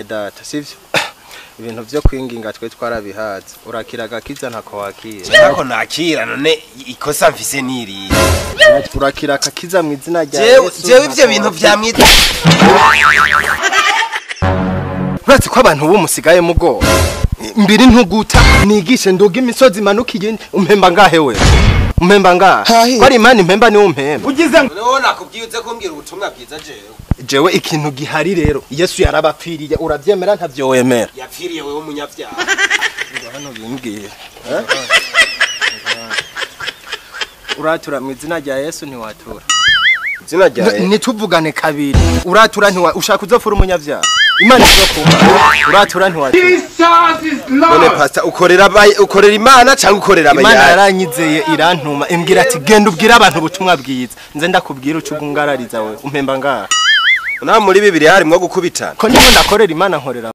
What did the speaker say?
Data, sivyo? Ibintu vyo kwinginga twe twarabihaze. Urakira agakiza, ntako wakira. Ntako nakira, none ikosa mfise niri? Urakira akakiza mu izina rya Jewe Yesu. Jewe ivyo bintu vyamwita. Uretse ko abantu ubu musigaye mugora mbiri ntuguta nigishe nduga imisozi imanuka iyindi. Umpemba ngahe we? Umpemba ngahe? Ko ari Imana impemba, niwe umpemba. Ugize none wowe nakubwiye uze kumbwira ubutumwa bwiza jewe. Jewe ikintu gihari rero, Yesu yarabapfiriye. Uravyemera, ntavyo wemera? Yapfiriye wewe umunyabyaha. Ngo hano bimbwiye uratura mu izina rya Yesu, ntiwatura? Izina rya Ntituvugane kabiri. Uratura, ntiwa ushaka uzopfura umunyabyaha, Imana izokuma. Uratura, ntiwatura? None pastor, ukorera ukorera Imana cyangwa ukorera Imana abayaya? Yaranyizeye, irantuma, imbwira ati: "Genda ubwire abantu ubutumwa bwiza." Nze ndakubwira uca ugungarariza. We umpemba ngaha? Nta muri Bibiri harimwo gukubitana. Ko ndimo ndakorera Imana, nkorera.